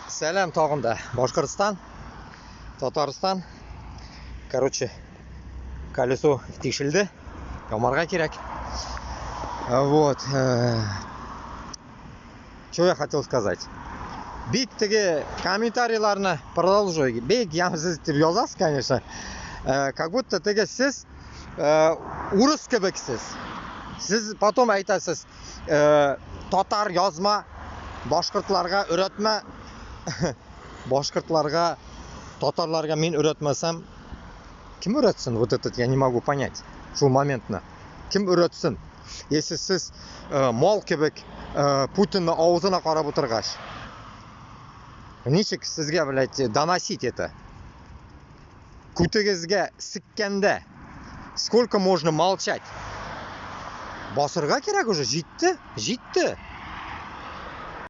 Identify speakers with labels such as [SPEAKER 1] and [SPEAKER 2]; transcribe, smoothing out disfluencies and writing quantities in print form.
[SPEAKER 1] Сәлам тагын да. Башкортстан, Татарстан. Короче, колесо тишелде. Ямарга кирәк. Вот. Что я хотел сказать? Бик теге комментарийларны продолжу. Бик ямьсез дип язасыз, конечно. Как будто теге сез урыс кебексез. Сез потом әйтәсез, татар язма, башкортларга өйрәтмә. Башкортларга, татарларга мин өйрәтмәсәм, кем өйрәтсен? Вот этот я не могу понять. Шул моментны. Кем өйрәтсен? Если сез мал кебек Путинны авызына карап утыргач, ничек сезгә, блядь, доносить это? Күтегезгә сиккәндә сколько можно молчать? Басырга кирәк уже, җитте, җитте.